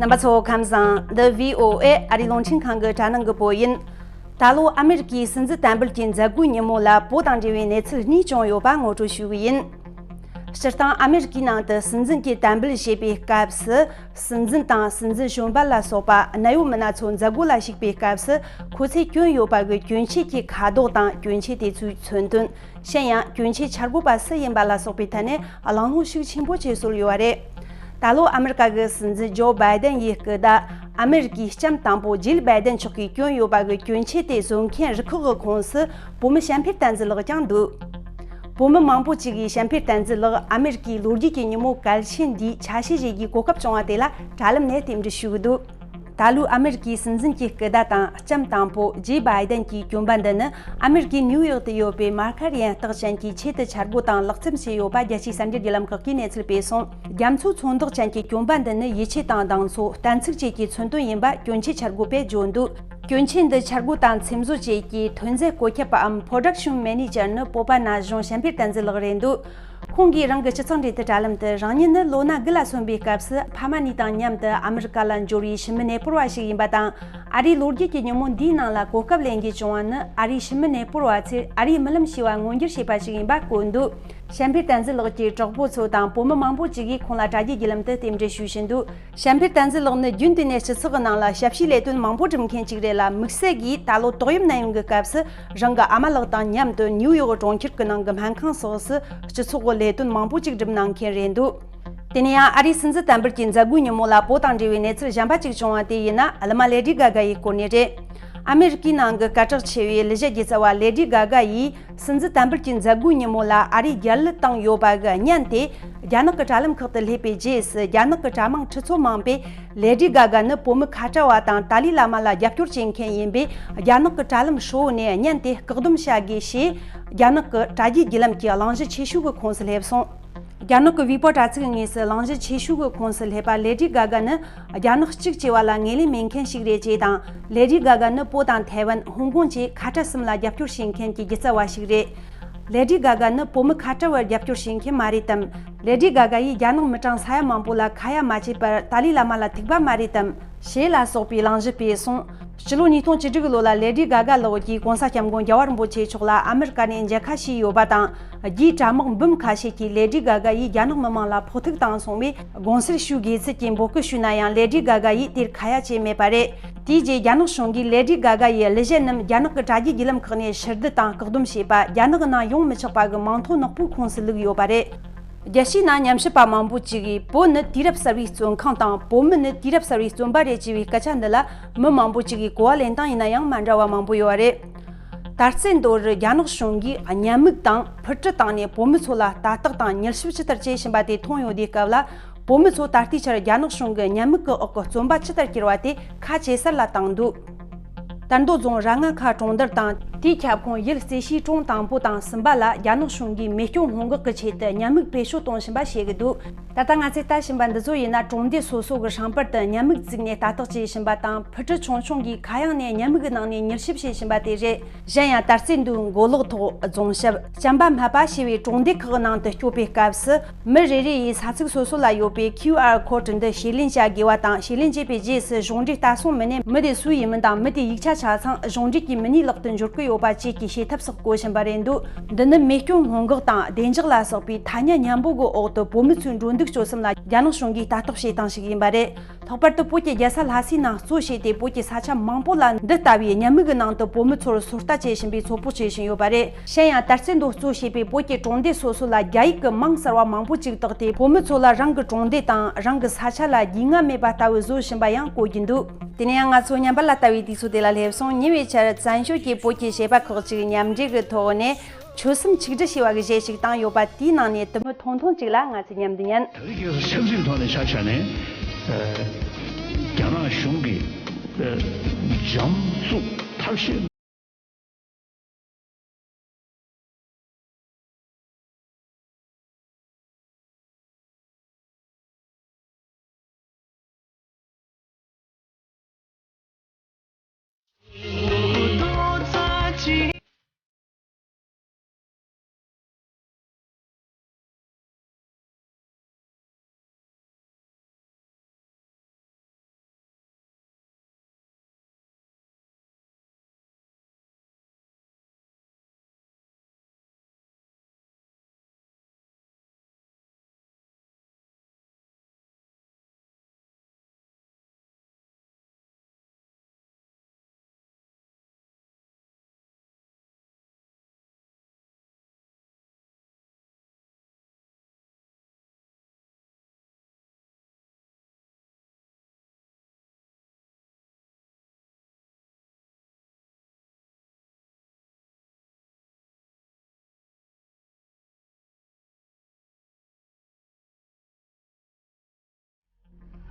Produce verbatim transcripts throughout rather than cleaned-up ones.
རྣམ་པ་ཚོ་ཁམས་བཟང་། འདི་བྷི་ཨོ་ཨེ་ཨ་རིའི་རླུང་འཕྲིན་ཁང་གི་དྲ་ནང་གི་བོད་ཡིན། ད་ལོ་ཨ་མེ་རི་ཀའི་སྲིད་འཛིན་དམ་འབུལ་གྱི་མཛད་སྒོའི་ཉིན་མོ་ལ་བོད་དང་འབྲེལ་བའི་གནས་ཚུལ་གཉིས་བྱུང་ཡོད་པ་ངོ་སྤྲོད་ཞུ་གི་ཡིན། སྤྱིར་བཏང་ཨ་མེ་རི་ཀའི་ནང་དུ་སྲིད་འཛིན་གྱི་དམ་འབུལ་བྱེད་པའི་སྐབས་སུ། སྲིད་འཛིན་དང་སྲིད་འཛིན་གཞོན་པ་ལ་སོགས་པ་གནད་ཡོད་མི་སྣ་ཚོ་མཛད་སྒོ་ལ་ཞུགས་པའི་སྐབས་སུ། ཁོ་ཚོས་གྱོན་ཡོད་པ་གི་གྱོན་ཆས་ཀྱི་ཁ་དོག་དང་། གྱོན་ཆས་དེ་ཚོའི་མཚོན་དོན། གཞན་ཡང་། གྱོན་ཆས་འཆར་འགོད་པ་སུ་ཡིན་པ་ལ་སོགས་པའི་ཐད་ནས་གླེང་སློང་ཤུགས་ཆེན་པོ་བྱེད་སྲོལ་ཡོད་པ་རེད། ད་ལོ་ཨ་མེ་རི་ཀ་གི་སྲིད་འཛིན་ཇོ་བྷའི་ཏན་ཡི་སྐུ་ཟླ། ཨ་མེ་རི་ཀའི་ལྕམ་དང་པོ་ཇིལ་བྷའི་ཏན་མཆོག་གིས་གྱོན་ཡོད་པ་གི་གྱོན་ཆས་དེ་བཟོ་མཁན་རུ་ཁག་གི་ཁོངས་སུ་བོད་མི་བྱམས་འཕེལ་བསྟན་འཛིན་ལགས་ཀྱང་འདུག་བོད་མི་མང་པོ་ཅིག་གིས་བྱམས་འཕེལ་བསྟན་འཛིན་ལགས་ཨ་མེ་རི་ཀའི་ལོ་རྒྱུས་ཀྱི་ཉིན་མོ་གལ་ཆེན་འདིའི་ཆ་ཤས་བཞེས་རྒྱུའི་གོ་སྐབས་བྱུང་བ་དེ་ལ་དྲ་ལམ་ནས་རྟེན་འབྲེལ་ཞུ་གི་འདུག་ད་ལོའི་ཨ་མེ་རི་ཀའི་སྲིད་འཛིན་གྱི་སྐུ་ཟླ་དང་ལྕམ་དང་པོ་ཇི་བྷའི་ཏན་གྱི་གྱོན་པ་འདི་ནི་ཨ་མེ་རི་ཀའི་ནིའུ་ཡོག་ཏུ་ཡོད་པའི་མར་ཁར་ཡན་སྟག་ཅན་གྱི་ཆེད་དུ་འཆར་འགོད་དང་ལག་རྩལ་བྱས་ཡོད་པ་རྒྱལ་སྤྱིའི་གསར་འགྱུར་བརྒྱུད་ལམ་ཁག་གིས་གནས་ཚུལ་སྤེལ་སོང་། རྒྱ་མཚོ་མཚོན་རྟགས་ཅན་གྱི་གྱོན་པ་འདི་ནི་ཡིད་ཆེས་དང་གདེང་ཚོད། གཏན་ཚིགས་བཅས་ཀྱི་མཚོན་དོན་ཡིན་པ་གྱོན་ཆས་འཆར་འགོད་པས་བརྗོད་འདུག་གྱོན་ཆས་འདི་འཆར་འགོད་དང་འཚེམ་བཟོ་བཅས་ཀྱི་ཐོན་རྫས་བཀོད་ཁྱབ་པའམ་པོ་རོ་ཌག་ཤོན་མེ་ནེ་ཇར་ནི་བོད་པ་ན་གཞོན་བྱམས་འཕེལ་བསྟན་འཛིན་ལགས་རེད་འདུག་ཁོང་གིས་རང་གི་སྤྱི་ཚང་འབྲེལ་མཐུད་དྲ་ལམ་དུ། རང་ཉིད་ནི་ལོ་ན་དགུ་ལ་སོན་པའི་སྐབས་སུ་ཕ་མ་གཉིས་དང་མཉམ་དུ་ཨ་མི་རི་ཀ་ལ་འབྱོར་བའི་ཤི་མི་ནད་པར་བ་ཞིག་ཡིན་པ་དང་། ཨ་རིའི་ལོ་རྒྱུས་ཀྱི་ཉིན་མོ་འདིའི་ནང་ལ་གོ་སྐབས་ལེན་རྒྱུ་བྱུང་བ་ནི་ཨ་རིའི་ཤི་མི་ནད་པར་བ་ཚོས་ཨ་རིའི་རྨི་ལམ་ཞེས་པ་མངོན་འགྱུར་བྱས་པ་ཞིག་ཡིན་པ་བཀོད་འདུག་བྱམས་འཕེལ་བསྟན་འཛིན་ལགས་ཀྱི་གྲོགས་པོ་ཚོ་དང་བོད་མི་མང་པོ་ཅིག་གིས་ཁོང་ལ་དྲ་རྒྱའི་བརྒྱུད་ལམ་དུ་རྟེན་འབྲེལ་ཞུས་བཞིན་འདུག་བྱམས་འཕེལ་བསྟན་འཛིན་ལགས་ནི་རྒྱུན་དུ་ནས་སྤྱི་ཚོགས་ཀྱི་ནང་ལ་ཞབས་ཕྱིའི་ལས་དོན་མང་པོ་སྒྲུབ་མཁན་ཅིག་རེད་ལ། དམིགས་བསལ་གྱིས་ད་ལོ་ཏོག་དབྱིབས་ནད་ཡམས་ཀྱི་སྐབས་སུ་རང་གི་ཨ་མ་ལགས་དང་མཉམ་དུ་ནིའུ་ཡོག་གྲོང་ཁྱེར་གྱི་ནང་གི་སྨན་ཁང་སོགས་སུ་སྤྱི་ཚོགས་ཀྱི་ལས་དོན་མང་པོ་ཅིག་སྒྲུབ་གནང་མཁན་རེད་འདུག་དེ་ནས་ཡང་ཨ་རིའི་སྲིད་འཛིན་དམ་འབུལ་གྱི་མཛད་སྒོའི་ཉིན་མོ་ལ་བོད་དང་འབྲེལ་བའི་གནས་ཚུལ་གཞན་པ་ཅིག་བྱུང་བ་དེ་ཡིན་ན། གླུ་མ་ལེ་ཌི་གྷ་གྷ་ཡི་སྐོར་ནས་རེད། ཨ་མེ་རི་ཀའི་ནང་གི་སྐད་གྲགས་ཆེ་བའི་གླུ་གཞས་སྒྱུ་རྩལ་བ་ལེ་ཌི་གྷ་གྷ་ཡིས། སྲིད་འཛིན་དམ་འབུལ་གྱི་མཛད་སྒོའི་ཉིན་མོ་ལ་ཨ་རིའི་རྒྱལ་གླུ་བཏང་ཡོད་པ་གི་བརྙན་དེ་རྒྱ་ནག་གི་དྲ་ལམ་ཁག་ཏུ་སླེབས་པའི་རྗེས་སུ། རྒྱ་ནག་གི་དྲ་དམངས་ཁྲི་ཚོ་མང་པོས་ལེ་ཌི་གྷ་གྷ་ནི་བོད་མི་ཁ་བྲལ་བ་དང་ཏཱ་ལའི་བླ་མ་ལ་རྒྱབ་སྐྱོར་བྱེད་མཁན་ཡིན་པས། རྒྱ་ནག་གི་དྲ་ལམ་ཧྲིལ་བོ་ནས་བརྙན་དེ་བཀག་སྡོམ་བྱ་དགོས་ཞེས་རྒྱ་ནག་གི་དྲ་རྒྱའི་བརྒྱུད་ལམ་གྱི་གླེང་གཞི་ཆེ་ཤོས་ཀྱི་ཁོངས་སུ་སླེབས་སོང་། རྒྱ་ནག་གི་ཝི་པོ་དྲ་ཚིགས་དངོས་སུ་གླེང་གཞི་ཆེ་ཤོས་ཀྱི་ཁོངས་སུ་སླེབས་པ་ལེ་ཌི་གྷ་གྷ་ནི། རྒྱ་ནག་གཅིག་ཅེས་པ་ལ་ངོས་ལེན་མེད་མཁན་ཞིག་རེད་ཅེས་དང་། ལེ་ཌི་གྷ་གྷ་ནི་བོད་དང་ཐའེ་ཝན། ཧོང་ཀོང་བཅས་ཁ་བྲལ་གསུམ་ལ་རྒྱབ་སྐྱོར་བྱེད་མཁན་གྱི་སྒྱུ་རྩལ་བ་ཞིག་རེད། ལེ་ཌི་གྷ་གྷ་ནི་བོད་མི་ཁ་བྲལ་བར་རྒྱབ་སྐྱོར་བྱེད་མཁན་མ་རེད་དམ། ལེ་ཌི་གྷ་གྷ་ཡིས་རྒྱ་ནག་མི་གྲངས་ས་ཡ་མང་པོ་ལ་ཁ་ཡ་མ་བྱས་པར་ཏཱ་ལའི་བླ་མ་ལ་ཐུག་པ་མ་རེད་དམ། ཞེས་ལ་སོགས་པའི་གླེང་གཞི་སྤེལ་སོང་། སྤྱི་ལོ་ཉིས་སྟོང་བཅུ་དྲུག་ལོ་ལ་ལེ་ཌི་གྷ་གྷ་ལགས་ཀྱིས་༸གོང་ས་༸སྐྱབས་མགོན་རྒྱལ་བ་རིན་པོ་ཆེ་མཆོག་ལ་ཨ་མི་རི་ཀ་ནས་མཇལ་ཁ་ཞུས་ཡོད་པ་དང་། རྒྱའི་དྲ་དམག་འབུམ་ཁ་ཤས་ཀྱིས་ལེ་ཌི་གྷ་གྷ་ཡིས་རྒྱ་ནག་མི་དམངས་ལ་ཕོག་ཐུག་བཏང་སོང་བས་དགོངས་སེལ་ཞུ་དགོས་ཚུལ་གྱི་འབོད་སྐུལ་ཞུས་ན་ཡང་། ལེ་ཌི་གྷ་གྷ་ཡིས་དེར་ཁ་ཡ་བྱས་མེད་པ་རེད། དེའི་རྗེས་རྒྱ་ནག་གཞུང་གིས་ལེ་ཌི་གྷ་གྷ་ཡི་གླུ་གཞས་རྣམས་རྒྱ་ནག་གི་དྲ་རྒྱའི་བརྒྱུད་ལམ་ཁག་ནས་ཕྱིར་བསྡུ་དང་བཀག་སྡོམ་བྱས་པ། རྒྱ་ནག་གི་ནང་ཡོང་མི་ཆོག་པ་གི་མིང་ཐོ་ནག་པོའི་ཁོངས་སུ་བླུགས་ཡོད་པ་རེད། རྒྱལ་སྤྱིའི་ནང་ཉམས་ཞིབ་པ་མང་པོ་ཅིག་གིས། བོད་ནི་དུས་རབས་གསར་བའི་བཙོན་ཁང་དང་། བོད་མི་ནི་དུས་རབས་གསར་བའི་བཙོན་པ་རེད་ཅེས་པའི་སྐད་ཆ་འདི་ལ་མི་མང་པོ་ཅིག་གིས་གོ་བ་ལེན་སྟངས་ཡིན་ན་ཡང་མ་འདྲ་བ་མང་པོ་ཡོད་པ་རེད། ད་རྩེད་མདོ་རུ་རྒྱ་ནག་གཞུང་གིས་བརྙན་མིག་དང་འཕུར་གྲུ་བཏང་ནས་བོད་མི་ཚོ་ལ་ལྟ་རྟོག་དང་མྱུལ་ཞིབ་ཇི་ལྟར་བྱེད་བཞིན་པ་དེ་མཐོང་ཡོང་དུས་སྐབས་ལ། བོད་མི་ཚོ་ད་ལྟའི་ཆར་རྒྱ་ནག་གཞུང་གི་བརྙན་མིག་གི་འོག་གི་བཙོན་པ་ཇི་ལྟར་གྱུར་བ་དེ་ཁ་ཇེ་གསལ་ལ་བཏང་འདུག་དར་མདོ་རྫོང་ར་ང་ཁ་གྲོང་རྡལ་དང་། དེའི་ཁྱབ་ཁོངས་ཡུལ་རྩེ་ཤེས་གྲོང་དང་པོ་དང་གསུམ་པ་ལ་རྒྱ་ནག་གཞུང་གིས་མེ་སྐྱོན་སྔོན་འགོག་གི་ཆེད་དུ་བརྙན་མིག་བེད་སྤྱོད་གཏོང་བཞིན་པ་བཤད་ཀྱི་འདུག་ད་ལྟ་ང་ཚོས་ལྟ་བཞིན་པ་འདི་ཚོ་ཡིན་ན། གྲོང་སྡེ་སོ་སོ་གི་ཧྲང་པར་དུ་བརྙན་མིག་བཙུགས་ནས་ལྟ་རྟོག་བྱེད་བཞིན་པ་དང་། འཕུར་གྲུ་ཆུང་ཆུང་གིས་ཁ་གཡང་ནས་བརྙན་མིག་གི་ནང་ནས་མྱུལ་ཞིབ་བྱེད་བཞིན་པ་དེ་རེད། གཞན་ཡང་། དར་རྩེ་མདོའི་མགོ་ལོག་ཐོག་རྫོང་ཞབས་བྱམས་པ་སྨད་པ་ཞེས་པའི་གྲོང་སྡེ་ཁག་ནང་དུ་སྐྱོད་པའི་སྐབས་སུ། མི་རེ་རེ་ཡིས་ས་ཚིགས་སོ་སོ་ལ་ཡོད་པའི་QR code འདི་ཞིག་ལེན་བྱ་དགོས་པ་དང་། ཞིག་ལེན་བྱས་པའི་རྗེས་སུ་གཞུང་འབྲེལ་ལྟ་སྲུང་མི་སྣས་མི་དེ་སུའི་ཡིན་མིན་དང་། མི་དེའི་ཡིག་ཆ་ཆ་ཚང་གཞུང་འབྲེལ་གྱི་མི་སྣའི་ལག་ཏུ་འབྱོར་གྱི་ཡོད་པ་བཅས་ཀྱི་བྱེད་ཐབས་སོགས་བཀོལ་བཞིན་པ་རེད་འདུག་འདི་ནི་མེ་སྐྱོན་སྔོན་འགོག་དང་བདེ་འཇགས་ལ་སོགས་པའི་ཐ་སྙད་མཉམ་པོ་གི་འོག་ཏུ་བོད་མི་ཚོའི་འགྲོ་འདུག་སྤྱོད་གསུམ་ལ་རྒྱ་ནག་གཞུང་གིས་ལྟ་རྟོག་བྱེད་སྟངས་ཤིག་ཡིན་པ་རེད། ལྷག་པར་དུ་བོད་ཀྱི་རྒྱལ་ས་ལྷ་སའི་ནང་གཙོ་བྱས་ཏེ། བོད་ཀྱི་ས་ཆ་མང་པོ་ལ་འདི་ལྟ་བུའི་བརྙན་མིག་གི་ནང་དུ་བོད་མི་ཚོར་ཚོད་ལྟ་བྱེད་བཞིན་པའི་ཚོད་དཔོག་བྱེད་བཞིན་ཡོད་པ་རེད། གཞན་ཡང་། དར་རྩེ་མདོ་གཙོ་བྱས་པའི་བོད་ཀྱི་གྲོང་སྡེ་སོ་སོ་ལ་རྒྱ་ཡིག་གི་མིང་གསར་བ་མང་པོ་ཅིག་བཏགས་ཏེ། བོད་མི་ཚོ་ལ་རང་གི་གྲོང་སྡེ་དང་རང་གི་ས་ཆ་ལ་རྒྱུས་མངའ་མེད་པ་ལྟ་བུ་བཟོ་བཞིན་པ་ཡང་གོ་རྒྱུ་འདུག་དེ་ནས་ཡང་ང་ཚོ་ཉམས་པ་ལ་ལྟ་བའི་དུས་ཚོད་དེ་ལ་སླེབས་སོང་། ཉེ་བའི་ཆར་བཙན་བྱོལ་གྱི་བོད་ཀྱི་གཞས་པ་ཁག་ཅིག་མཉམ་འབྲེལ་གྱི་ཐོག་ནས། ཆོལ་གསུམ་ཆིག་སྒྲིལ་ཞེས་པ་གི་གཞས་ཤིག་བཏང་ཡོད་པ། དེའི་ནང་ནས་དུ་མི་ཐུང་ཐུང་ཅིག་ལ་ང་ཚོས་མཉམ་དུ་ཉན། ད་རེས་ཀྱི་ཆབ་སྲིད་ཐོག་ནས་ཆ་བཞག་ནས། ཨ། རྒྱ་ནག་གཞུང་གིས། ཨ། འཇམ་རྩུབ་ཐབས་ཤེས།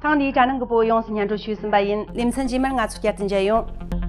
ཐེངས་འདིའི་དྲ་སྣང་གི་པོ་ཡོངས་སུ་སྙན་སྒྲོན་ཞུས་ཟིན་པ་ཡིན། ལེ་ཚན་རྗེས་མར་ང་ཚོ་བསྐྱར་དུ་མཇལ་ཡོང་།